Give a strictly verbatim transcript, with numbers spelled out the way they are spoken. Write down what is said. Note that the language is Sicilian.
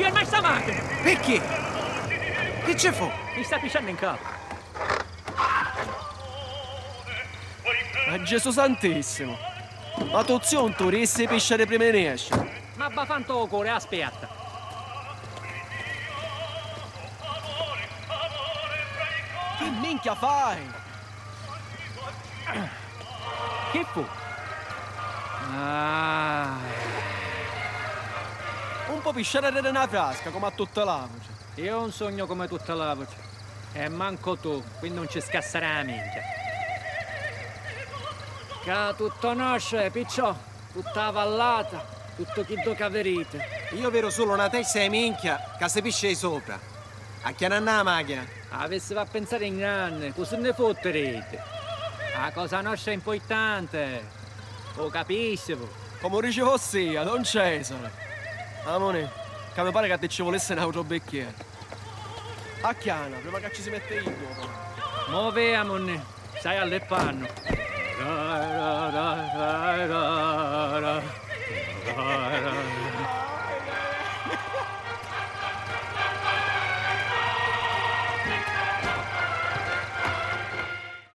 Ferma sta machina! Picchì? Chi ci fu? Mi sta pisciannu in capu. Ma Gesù Santissimo! Ma tu zio un turisti pisciari prima di nescere? Ma va fanto o core, aspetta! Che minchia fai? Chi fu? Ah. Un po' pisciare arreri na frasca, come a tutte l'autre. Io non sogno come tutte l'autre. E manco tu, quindi non ci scassare la minchia. Ca tutto nostro, eh, picciò, tutta la vallata, tutto chiddo che vedete. Io vedo solo una testa di minchia che si piscia di sopra. Acchiananna la machina. Avessi a pensare in grande, cosa ne fotterete? La cosa nostra è importante, lo capisci? Come dice vossia, don Cesare. Amore, che mi pare che ti ci volesse un altro bicchiere. Acchiana, prima che ci si mette il dopo. Mo veamone, stai allippanno.